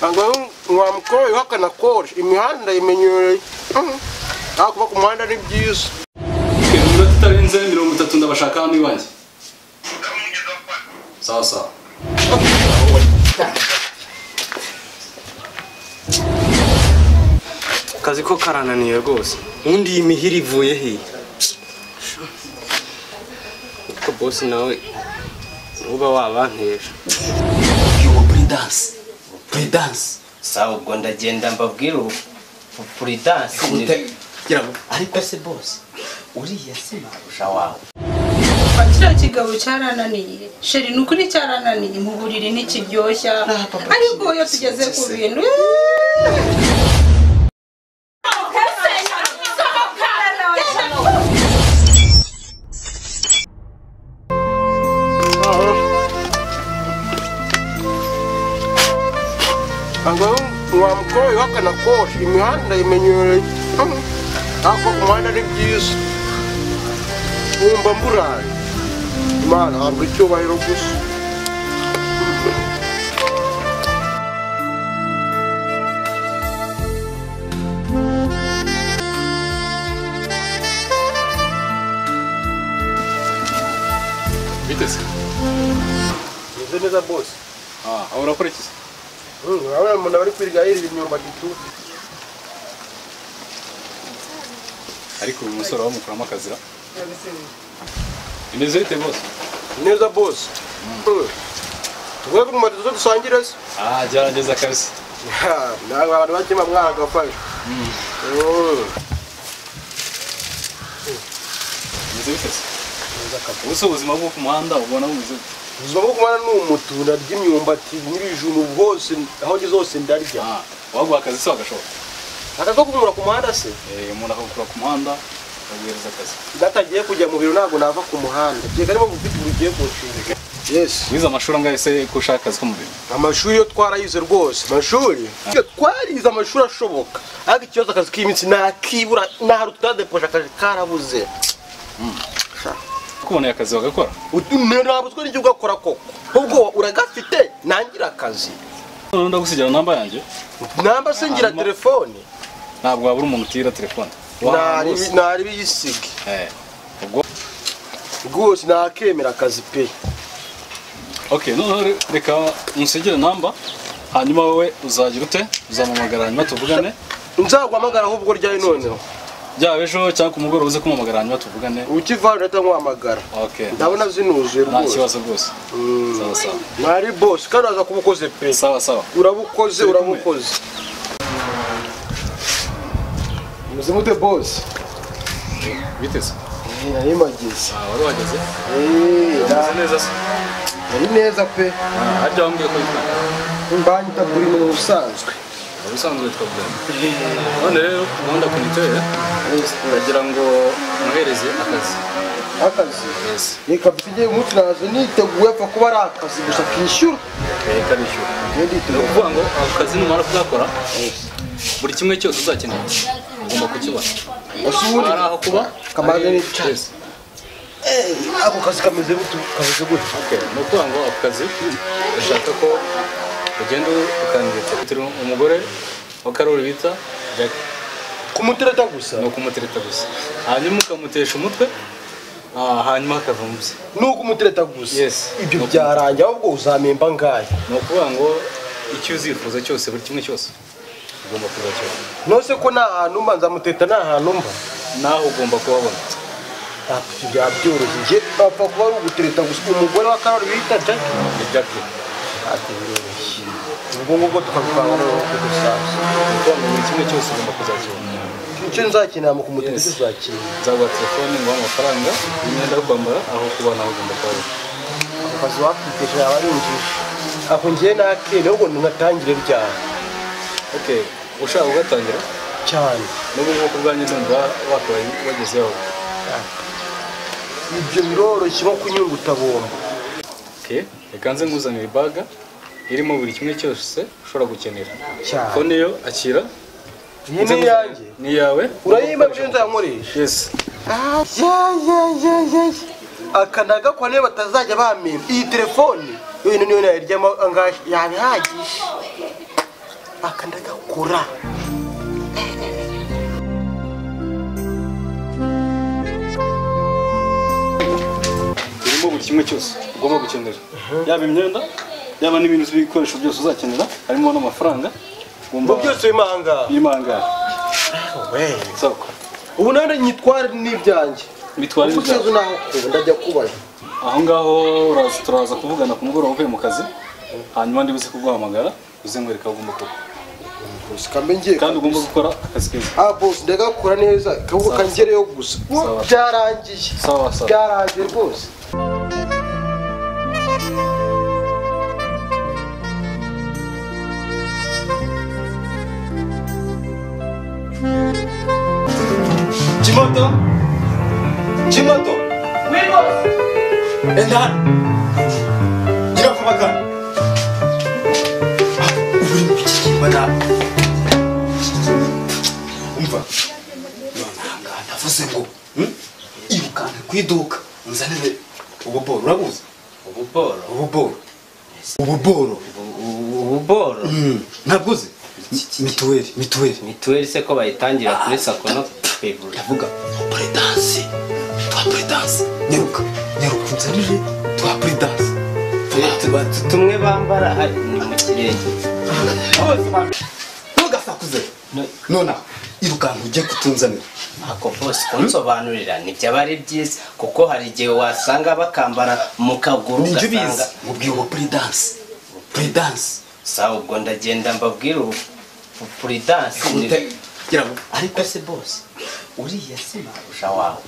Wa mukoro kore imihanda imenyereye. Aho kuba ku muhanda ni byiza. Iminota itarenze 30 ndabashaka hano iwanjye. Sawa sawa. Kazi ko karananiye rwose. Undi iyi mihiri ivuye he? Ko boss nawe uba wabantesha. Yo prudence. Prudence. Sawa ubwo ndagenda mbabwira prudence. Ariko se boss uriya se marusha wawe. Kiriya kigabo cyarananiye sheri ni ukuri cyarananiye mu buriri ntikiryoshya ariko iyo tugeze ku bintu Wa mukoro kore imihanda imenyereye. Aho kuba ku muhanda ni byiza. Wumva mburaye. Imana habwa icyubahiro gusa. Biteze. Meze neza boss. Ah, urakora iki se? Urabona umuntu bari kwirya yirira imyumbati tu. Ariko uyu musore bamukuramo akazira. Imeze bite boss? Neza boss. Tuvuye ku myumbati dusangire se? Ah, gerageza kabisa. Nawe abantu bakima mwaragafashe. Imeze bite se? Ubuse ubuzima bwo ku muhanda ubona bumeze bute? Ubuzima bwo ku muhanda ni umutu, ndarya imyumbati n'ibijumba bwose, aho ngeze hose ndarya. Waguha akazi se wagashobora? Akazi ko kumura ku muhanda se? Umuntu akagukura ku muhanda akaguhereza akazi. Ndatagiye kujya mu biro ntabwo nava ku muhanda. Kereka niba ufite ugiye kunshinga. Yes. Wize amashuri angahe se ko ushaka akazi ko mu biro? Amashuri yo twarayize rwose. Amashuri? Twarize amashuri ashoboka. Ariko ikibazo akazi k'iminsi nakibura nahari tutadeposha akazi karabuze. Kubona akazi bagakora? Ntabwo n'icyo ugakora koko. Ubwo uragafite nangira akazi. None ndagusigira namba yanjye? Namba se ngira telefone. Ntabwo wabura umuntu utira telefone. Nari biyisige. Ubwo rwose nakemera akazi pe. Okay, none reka unsigire namba hanyuma wowe uzagira ute? Uzampamagara hanyuma tuvugane. Nzaguhamagara ahubwo ryari noneho? Byaba ejo cyangwa ku mugoroba uze kumpamagara hanyuma tuvugane. Ukiva ndahita nkuhamagara. Okay. Ndabona zinuzuye rwose. Nta kibazo rwose. Sawa sawa. Nari boss kandi uraza kuba ukoze pe. Sawa sawa. Urabukoze urabukoze. Meze mute boss? Bite se? Nari mageze. Wari wageze? Meze neza se? Nari neza pe. Harya wambwiye ko witwa? Mbanyita Bruno ubusanzwe. Ubusanzwe witwa Bruno. None rero gahunda kuniteye ndagira ngo muhereze akazi. Akazi? Yes. Reka mfite umunsi naje niteguye apfa kuba ari akazi gusa kishyura. Karishyura. Ni ukuvuga ngo ako kazi numara kugakora buri kimwe cyose uzakenera ugomba kukibona. Ari aho kuba kamaze n'icyase. Ako kazi kameze kameze gute? Okay, ni ukuvuga ngo ako kazi ndashaka ko ugenda ukanireta umugore wa Karoli bita Jack. Kumutereta gusa? Ni ukumutereta gusa. Hanyuma ukamutesha umutwe, hanyuma akava mu bye. Ni ukumutereta gusa? Yes. Ibyo byarangiye ahubwo uzamemba ngahe? Ni ukuvuga ngo icyo uzifuza cyose buri kimwe cyose ugomba kuzakibona. Nose ko nta hantu mba nzamuteta nta hantu mba? Naho ugomba kuhabona. Ibyo byaba byoroshye. Njye apfa kuba ari ugutereta gusa umugore wa Karoli bita Jack. Ni Jack. Ati biroroshye. Ubwo ngubwo tukabivanga n'uko dusaza. Ni buri kimwe cyose ugomba kuzakibona. Icyo nzakenera mu kumutereta uzakenera. Nzaguha telefone nguha amafaranga imyenda yo kwambara aho kuba naho ugomba kuhabona. Ako kazi wakitesha yaba ari injiji. Ako ngiye nakere ahubwo ngatangire ryari. Okay, ushaka kugatangira? Cyane. N'ubu ngubu ku bwanjye ndumva wakabaye wagezeho. Ibyo biroroshye nko kunyunguta bombo. Okay, reka nze nkuzanire ibaga irimo buri kimwe cyose ushobora gukenera. Cyane. Fone yo akira. Iyi ni iyanjye. Ni iyawe. Urayimba byo nzankoresha. Yes. Aka nagakwa niyo batazajya bamenya. Iyi telefone yonyine niyo nayiryamo angahe yabihagije. Aka ndagakora. Birimo buri kimwe cyose ugomba gukenera. Yaba imyenda, yaba n'ibintu by'ibikoresho byose uzakenera, harimo n'amafaranga. Ugomba byose bimanga. Bimanga. We. Soko. Ubu nande nyitware n'ibyanjye. Bitware n'ibyanjye. Naho ndajya kubayo. Aho ngaho uraza turaza kuvugana ku mugoroba uvuye mu kazi. Hanyuma ndibuze kuguhamagara uze nkwereka aho ugomba kuba. Kandi ugomba gukora akazi keza. Ah boss, ndagakora neza kabuka kangereyo gusa. Byarangiye. Sawa sawa. Byarangiye rwose. Chimoto. Chimoto. Oui boss. Enda. Gira kubaka. Uri mu bana. Umva. Nonanga ndavuze ngo irukane kwiduka unzanire ububoro urabuze? Ububoro. Ububoro. Ububoro. Ububoro. Ntabwo uzi? Mituweli, mituweli. Mituweli se ko bayitangira kuri sako no kwivura. Ndavuga prudence. Twa prudence. Nyaruka, nyaruka unzanire twa prudence. Tumwe bambara ari ni mu kirenge. Ntugasakuze. Nona irukanka ujye kutunzanira. Ako boss kunsobanurira ntibyaba ari byiza kuko hari igihe wasanga bakambara mu kaguru ugasanga mubwiye ubu prudence. Prudence. Sawa ubwo ndagenda mbabwira ubu prudence. Ariko se boss uriya se marusha wawe.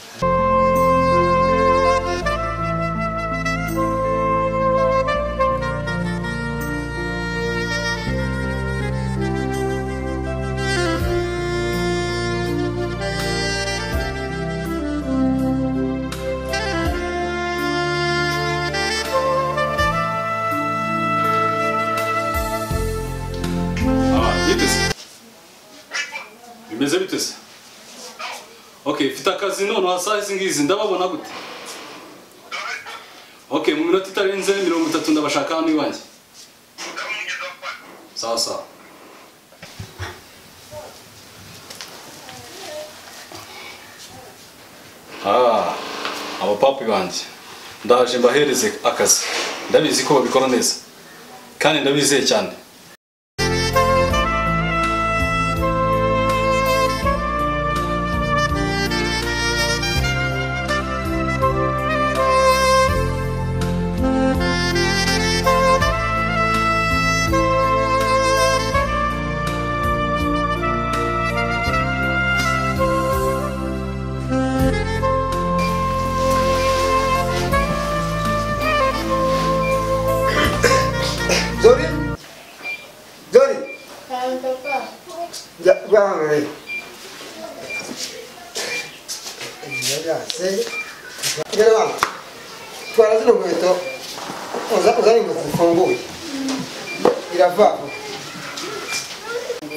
Bimeze bite se? Okay, mfite akazi none wasaha izi ngizi ndababona gute? Okay, mu minota itarenze 30 ndabashaka hano iwanjye. Sawa sawa. Ah, abapapi banjye ndaje mbahereze akazi. Ndabizi ko babikora neza. Kandi ndabizeye cyane. Twara zino nkweto uzane inkweto zifunguye irava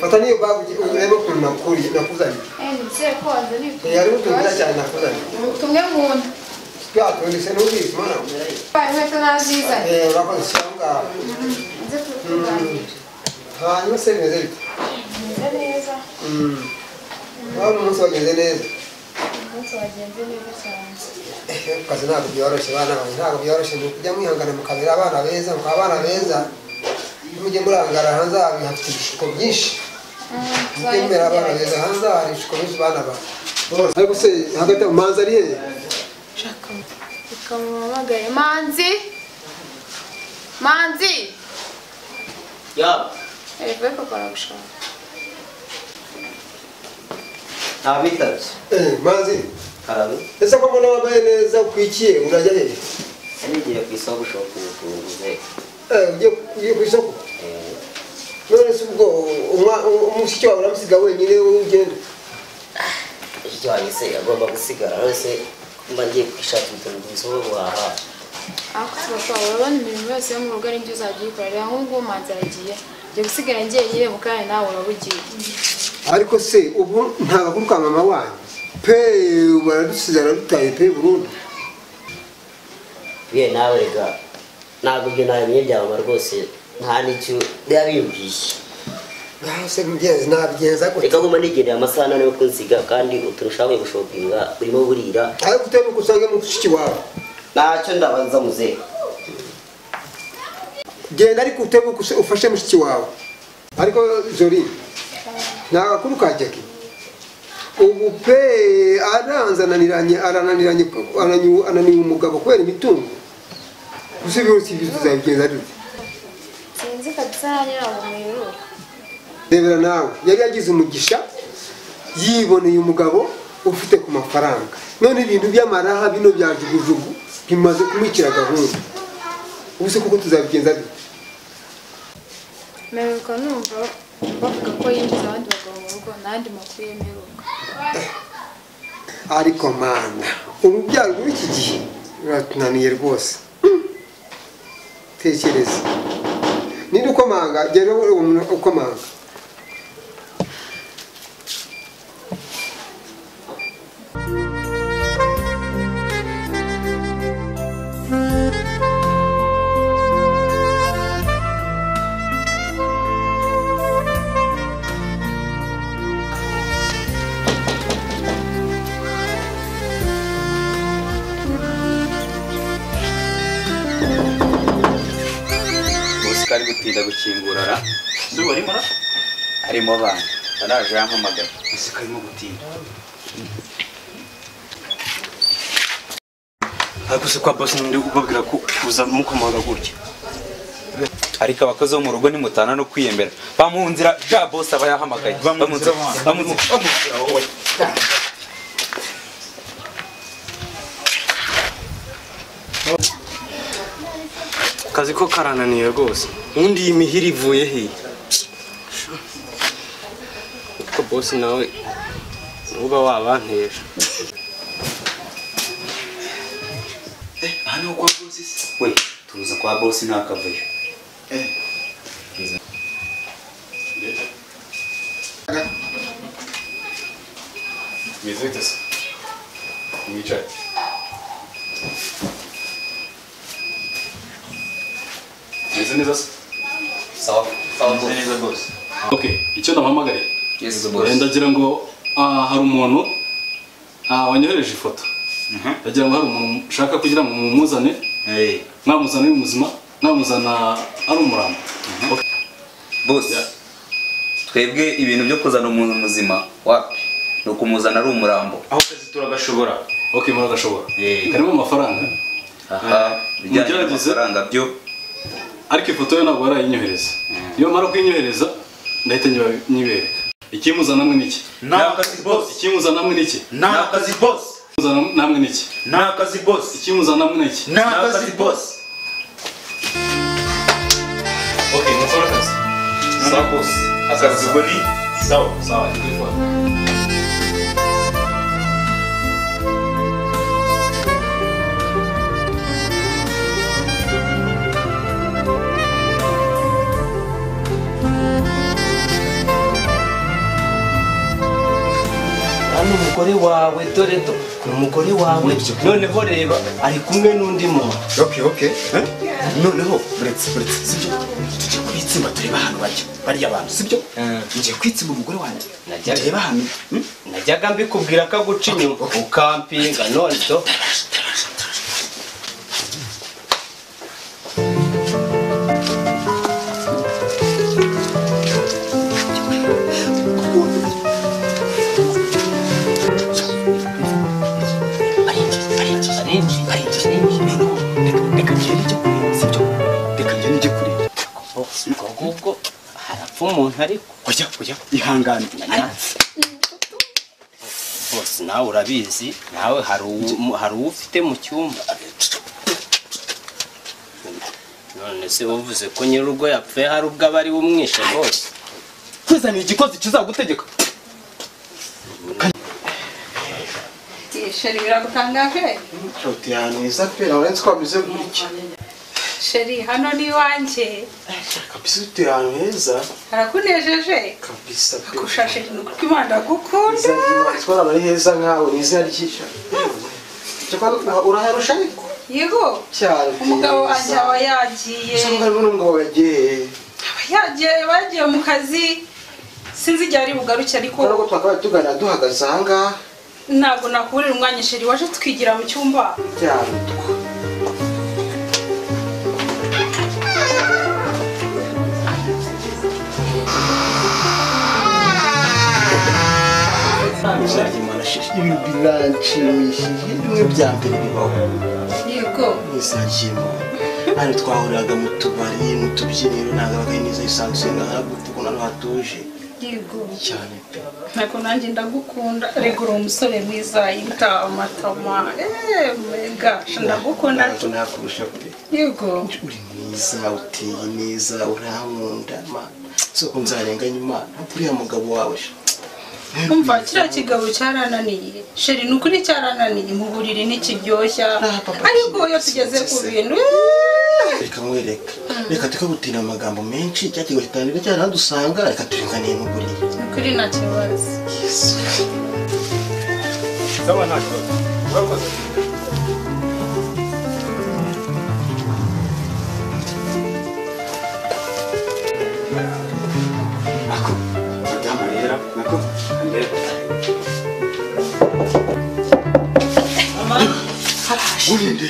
fata niyo bagu urebe ukuntu nakuriye nakuzanye yari utuntu cyane nakuzanye tumwe nkunda twatundi se n'ubizi mwana inkweto nazizanye urakoze cyangwa hanyuma se bimeze bite? Bimeze neza. Waba umunsi wagenze neza? Umunsi wagenze neza cyane. Akazi ntabwo byoroshye bana banjye, ntabwo byoroshye ni ukujya mwihangana mukabera abana beza, mukaba abana beza, mujye murangara hanze hafite ibishuko byinshi. Mujye mubera abana beza hanze hari ibishuko byinshi bana banjye. Ariko se hagati aho Manzi ari hehe? Reka muhamagare Manzi. Manzi. Ya. Erega papa aragushaka. Abitabye. Manzi. Karabe. Ese ko mbona wambaye neza ukwikiye urajya hehe? Nigiye ku isoko gushaka ubutunzi. Ugiye ku isoko? None se ubwo umushiki wawe uramusiga wenyine ugenda? Mushiki wanjye se agomba gusigara wese mba ngiye kwishakira utuntu wo guhaha. Ariko papa urabona imirimo yose yo mu rugo ari njye uzajya uyikora rero nk'ubu Manzi aragiye. Ngiye gusigara njyenyine mu kanya nawe urabugiye. Ariko se ubu nta gakuru ka mama wanyu pe baradusize aradutaye pe burundu. Ye nawe rega ntabwo ibyo nabimye bya mama rwose nta n'icyo yabimbwiye. Ngaho se mugenzi nabigenza gute? Reka nguma nigendera amasaha nane yo kunsiga kandi uturushaho gushopinga urimo burira. Ariko utari gusange mushiki wawe. Ntacyo ndabanza muzehe. Genda ariko utebuka ufashe mushiki wawe. Ariko Zori nta gakuru ka Jackie. Ubu pe aranza ananiranye arananiranye ananiwe umugabo kubera imitungo. Gusa ibyo tuzabigenza dute? Sinzi kabisa nanjye ntabwo muheruka. Rebera nawe yari yagize umugisha yiboneye umugabo ufite ku mafaranga. None ibintu by'amaraha bino bya jugujugu bimaze kumwicira gahunda. Ubu se kuko tuzabigenza dute? Mperuka numva bavuga ko yinjiza abandi bagabo mu rugo n'andi makuru y'imperuka. Ariko mana urubyaro rw'iki gihe ruratunaniye rwose. Tekereza ninde ukomanga? Gera umuntu ukomanga. Kari gutinda gukingura ra zuba arimo ra arimo bana araje yampamagara ese karimo gutinda ariko se kwa boss ndi kubabwira ko kuza mukomanga gutya ariko abakozi bo mu rugo nimutana no kwiyembera bamunzira ja boss aba yahamagaye bamunzira wowe. Kazi ko karananiye rwose undi imihiri ivuye he ko boss nawe uba wabanteje. Hano kwa boss we tuza kwa boss ntakavuyo. Meze bite se? Mwicaye. Meze neza se? Sawa, sawa meze neza rwose. Okay, icyo nabahamagariye. Yes boss. Ndagira ngo hari umuntu wanyohereje ifoto. Ndagira ngo hari umuntu ushaka kugira ngo mumuzane. Mwamuzana ari muzima, mwamuzana ari umurambo. Boss. Twebwe ibintu byo kuzana umuntu muzima wapi? No kumuzana ari umurambo. Aho kazi turagashobora. Okay, muragashobora. Karimo amafaranga. Aha, bijyanye n'amafaranga byo. Ariko ifoto yo ntabwo barayinyohereza. Iyo mara kuyinyohereza ndahita nyibereka. Ikimuzana namwe niki? Nakazi boss. Ikimuzana namwe niki? Nakazi boss. Ikimuzana namwe niki? Nakazi boss. Ikimuzana namwe niki? Nakazi boss. Okay, mukora akazi. Sawa boss. Akazi ubwo ni sawa. Sawa, telefone. Umugore wawe dore do umugore wawe noneho reba ari kumwe n'undi muntu. Okay noneho buretse sibyo tujye kwitsimba tureba ahantu bajya bariya bantu sibyo ngiye kwitsimba umugore wanjye ndeba ahantu najyaga mbikubwira ko aguca inyuma ukampinga none do umuntu ariko oya oya ihangane bose nawe urabizi nawe hari ufite mu cyumba none se uvuze ko nyirugo yapfuye hari ubwo abari umwishe bose kwizanira igikozi kizagutegeka. Sheri biragutangaje? Nshuti yaneza pe nawe nzi ko wameze gutya. Sheri hano ni iwanjye. Kabisa utuye ahantu heza. Harakunejeje? Kabisa pe. Akushashe nuko Imana gukunda. Twara ari heza nkawe ni izina ryisha. Uraharusha ariko? Yego. Cyane. Umugabo wanjye aba yagiye. Usanga ari umugabo yagiye. Aba yagiye bagiye mu kazi. Sinzi igihe ari bugaruke ariko nubwo twakabaye tuganira duhagaze aha ngaha. Ntabwo nakuburira umwanya sheri, waje tukigira mu cyumba. Byarutwa. Ibintu biranshimishije bimwe bya mbere bibaho. Yego. Nizajyemo. Hano twahuriraga mu tubari, mu tubyiniro, ntabwo abaga neza isanzwe ntabwo hano hatuje. Yego. Cyane pe. Ntabwo nanjye ndagukunda. Rego uri umusore mwiza yita amatama. Mega, ndagukunda. Ntabwo nakurusha pe. Yego. Uri mwiza, uteye neza, urankunda ma. Soko nzarenganya Imana. Uriya mugabo wawe. Umva kiriya kigabo cyarananiye sheri, ni ukuri cyarananiye mu buriri ntikiryoshya, ariko iyo tugeze ku bintu reka nkwereka, reka tukagutina amagambo menshi, cya kigo kitangira cyaranadusanga, reka turinganiye mu buriri. Ni ukuri nta kibazo. Sawa nta kibazo. Urakoze. Ako, madamu rero, nako Urinde.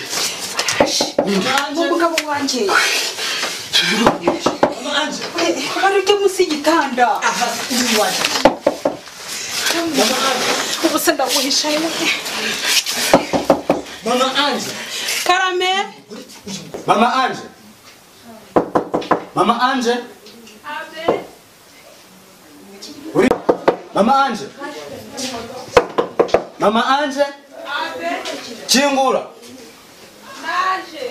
Umugabo wanjye. Hari ibyo munsi y'igitanda. Ubu se ndaguhisha he? Mama Anje. Karame. Mama Anje. Mama Anje. Abe. Uri Mama Anje. Mama Anje. Abe. Kingura. Naje.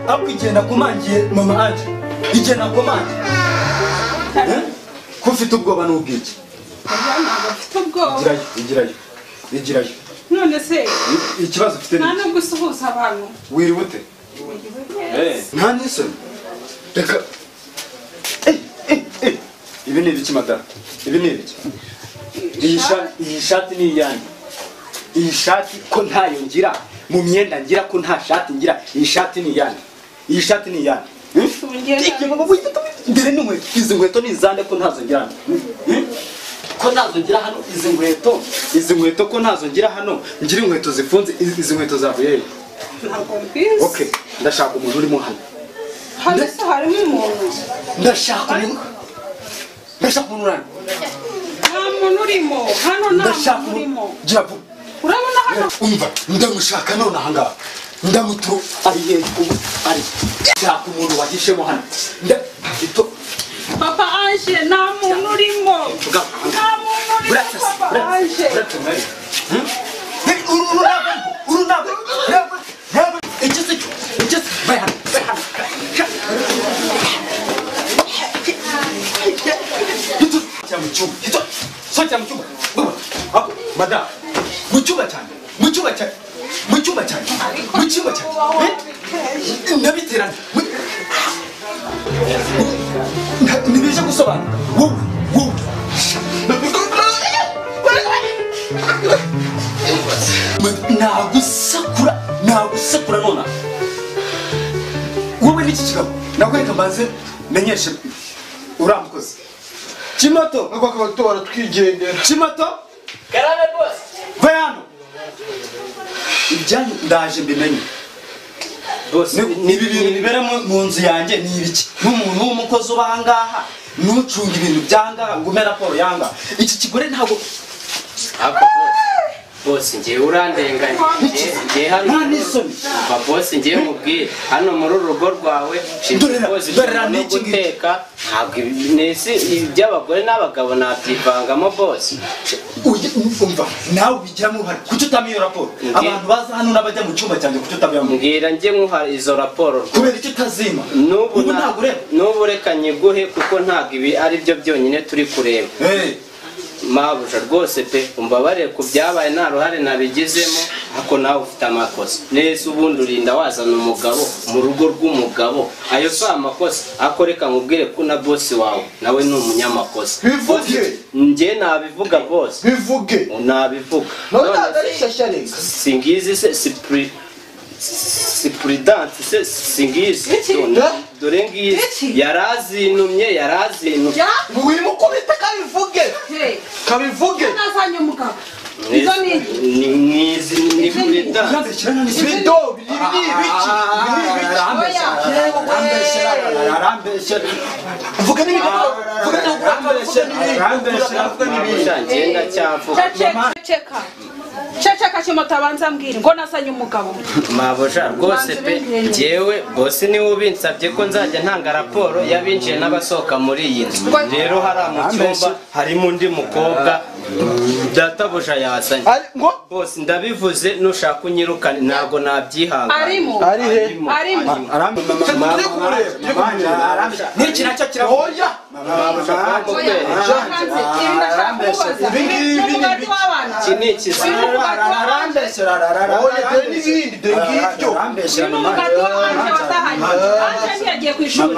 Apo igenda kumangiye Mama Anje. Igenda kumangiye. Eh? Ko ufite ubwoba n'ubwiki? Ntabwo mfite ubwoba. Igirayo, igirayo. Igirayo. None se ikibazo ufite ni nta no gusuhuza abantu. Wiriwe ute? Nta n'isoni. Reka ibi ni ibiki madara? Ibi ni ibiki? Iyi shati ni iyanjye. Iyi shati ko ntayo ngira, mu myenda ngira ko nta shati ngira, iyi shati ni iyanjye. Iyi shati ni iyanjye. Mbere n'inkweto, izi nkweto ni izande ko ntazo ngira hano. Ko ntazo ngira hano izi nkweto, izi nkweto ko ntazo ngira hano, ngira inkweto zifunze, izi nkweto zavuye he? Ntabwo mbizi. Okay, ndashaka umuntu urimo hano. Hano se harimo umuntu. Ndashaka umuntu. Ndashaka umuntu urimo. Nta muntu urimo. Hano nta muntu urimo. Gira vuba. Urabona hano? Umva, ndamushaka none aha ngaha. Ndamutu ari he ubu ari. Shaka umuntu wahishemo hano. Papa Anje, nta muntu urimo. Nta muntu urimo Papa Anje. Nibije gusobanuka wowe wowe nagusakura nona wowe n'iki kigabo nakwereka mbanze menyeshe uramukoze Kimato nako twigendera Kimato Karame boss va hano ibyanyu ndaje mbimenye. Ni ibi bintu bibera mu nzu yanjye ni ibiki? N'umuntu w'umukozi ubangaha nucunga ibintu byangaha ngo ume raporo yanga iki kigore ntabwo. Boss ngiye urandenganya ngiye hano nta n'isoni. Boss ngiye mubwire hano muri urugo rwawe dorera no guteka ntabwo nesi iby'abagore n'abagabo nabyivangamo boss. Umva nawe ubigiramo uruhare kuki utama iyo raporo? Abantu baza hano n'abajya mu cyumba cyanjye kuki utabiyamo? Mbwira njye nkuha izo raporo kubera icyo utazima. N'ubu ntabwo ureba n'ubu reka nyiguhe kuko ntabwo ibi ari byo byonyine turi kureba. Mabuja rwose pe umbabarire ku byabaye nta ruhare nabigizemo ako nawe ufite amakosa. Nese ubundi urinda wazana umugabo mu rugo rw'umugabo ayo si amakosa ako reka nkubwire ko na boss wawe nawe ni umunyamakosa. Bivuge njye nabivuga boss. Bivuge nabivuga. None ntabwo ari shyashya reka singizi se Si prudence se singizi. Dore ngizi yarazinumye yarazinumye. Wimukubita kabivuge. Kabivuge. Nazanye umugabo. Izo ni nizi ni prudence. Ibido biri ibiki? Arambeshya. Vuga n'ibindi. Vuga n'ibindi. Ngenda cyavuga. Ceceka. Ceceka kimoto abanza mbwira ngo nasanye umugabo. Mabuja rwose pe njyewe boss niwe ubinsabye ko nzajya ntanga raporo y'abinjiye n'abasohoka muri iyi nzu. Rero hari mu cyumba harimo undi mukobwa databuja yazanye. Ngo boss ndabivuze nushaka unyirukane ntago nabyihangana. Arimo. Ari he? Arimo. Niki nacyo kirahoya. Ibi ngibi ni ibiki? Iki ni ikizira. Oya dore n'ibindi dore ngibyo. Umugati wa Anje watahanye. Anje ntiyagiye ku ishuri.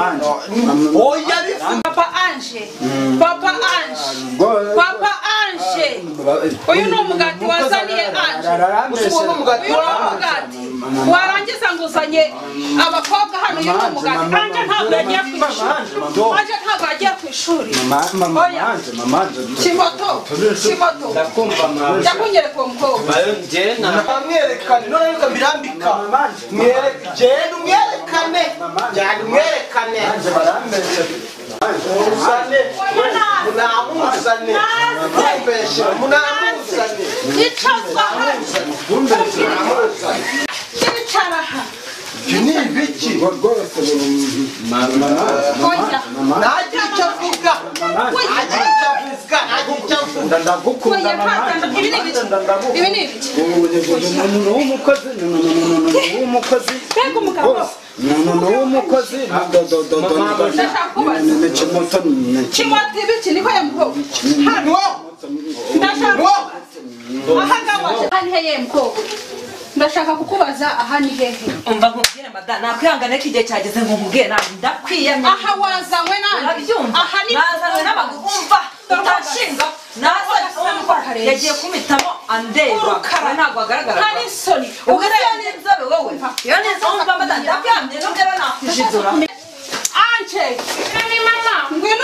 Oya bifu. Papa Anje. Papa Anje. Papa Anje. Uyu ni umugati wazaniye Anje. Uyu ni umugati Uyu ni umugati. Warangiza ngo uzanye abakobwa hano uyu ni umugati. Anje ntabwo yagiye ku ishuri. Anje ntabwo yagiye ku ishuri. Oya. Kimoto. Kimoto. Ndakumva mabuja. Ndakunyereka uwo mukobwa. Bayo njye na Amwerekane none reka mbirambika. Mwereke genda umwerekane. Genda umwerekane. Muzane. Munamuzane. Mumbeshe. Munamuzane. Icazwa hano. Icara aha. Ibi ni ibiki? Oya. Ntagira icyo avuga. Ntagira icyo avuga. Ntagira icyo avuga. Ndagukunda Oya, nta- ibi ni ibiki? Ibi ni ibiki? W'umukozi w'umukozi Mbega umugabo. w'umukozi Ndashaka kubaza. Kimoto Kimoto ibiki niko ya mukobwa. Hano. Ndashaka kubaza. Aha ngaha aha ni hehe mukobwa? Ndashaka kukubaza aha ni hehe? Umva nkubwire mada nakwihangana ko igihe cyageze ngo nkubwire nawe ndakwiyamye. Aha wazanywe nande? Urabyumva? Aha ni nazanywe n'abagabo umva utanshinga nazanye umva yagiye kumitamo andeba Urukara. we ntabwo agaragara. Nta n'isoni. Ubwo se iyo ni inzobe wowe iyo ni inzobe umva mada ndakwiyamye nubwo rero nakwijidura. Anje. Ni mama. Ngwino